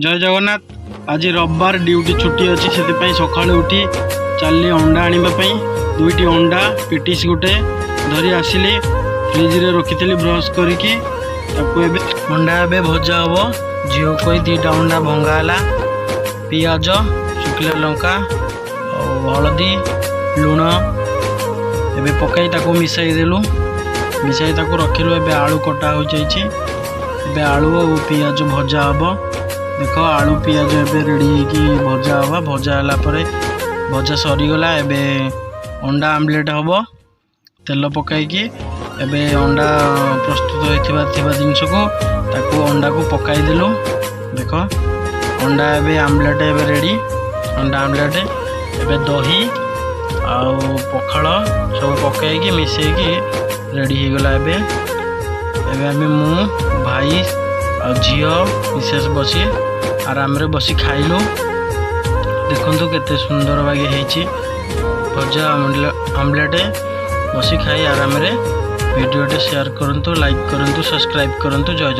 ଜୟ ଜଗନ୍ନାଥ। ଆଜି ରବିବାର, ଡ୍ୟୁଟି ଛୁଟି ଅଛି, ସେଥିପାଇଁ ସକାଳୁ ଉଠି ଚାଲିଲି ଅଣ୍ଡା ଆଣିବା ପାଇଁ। ଦୁଇଟି ଅଣ୍ଡା, ପେଟିସ୍ ଗୋଟେ ଧରି ଆସିଲି। ଫ୍ରିଜରେ ରଖିଥିଲି ବ୍ରସ୍ କରିକି ତାକୁ। ଏବେ ଅଣ୍ଡା ଏବେ ଭଜା ହେବ। ଝିଅ କହି ଦୁଇଟା ଅଣ୍ଡା ଭଙ୍ଗା ହେଲା। ପିଆଜ, ଶୁଖିଲା ଲଙ୍କା ଆଉ ହଳଦୀ, ଲୁଣ ଏବେ ପକାଇ ତାକୁ ମିଶାଇ ଦେଲୁ। ମିଶାଇ ତାକୁ ରଖିଲୁ। ଏବେ ଆଳୁ କଟା ହୋଇଯାଇଛି। ଏବେ ଆଳୁ ଆଉ ପିଆଜ ଭଜା ହେବ। ଦେଖ, ଆଳୁ ପିଆଜ ଏବେ ରେଡ଼ି ହେଇକି ଭଜା ହେବ। ଭଜା ହେଲା ପରେ, ଭଜା ସରିଗଲା। ଏବେ ଅଣ୍ଡା ଆମଲେଟ୍ ହେବ ତେଲ ପକାଇକି। ଏବେ ଅଣ୍ଡା ପ୍ରସ୍ତୁତ ହୋଇଥିବା ଥିବା ଜିନିଷକୁ ତାକୁ ଅଣ୍ଡାକୁ ପକାଇଦେଲୁ। ଦେଖ, ଅଣ୍ଡା ଏବେ ଆମଲେଟ୍ ଏବେ ରେଡ଼ି। ଅଣ୍ଡା ଆମଲେଟ୍ ଏବେ ଦହି ଆଉ ପଖାଳ ସବୁ ପକାଇକି ମିଶେଇକି ରେଡ଼ି ହେଇଗଲା ଏବେ। ଏବେ ଆମେ ମୁଁ, ଭାଇ ଆଉ ଝିଅ, ମିସେସ୍ ବସି ଆରାମରେ ବସି ଖାଇଲୁ। ଦେଖନ୍ତୁ, କେତେ ସୁନ୍ଦର ବାଗି ହେଇଛି ଭଜା, ଆମଲେଟ୍। ବସି ଖାଇ ଆରାମରେ। ଭିଡ଼ିଓଟି ସେୟାର କରନ୍ତୁ, ଲାଇକ୍ କରନ୍ତୁ, ସବସ୍କ୍ରାଇବ୍ କରନ୍ତୁ। ଜୟ ଜଗନ୍ନାଥ।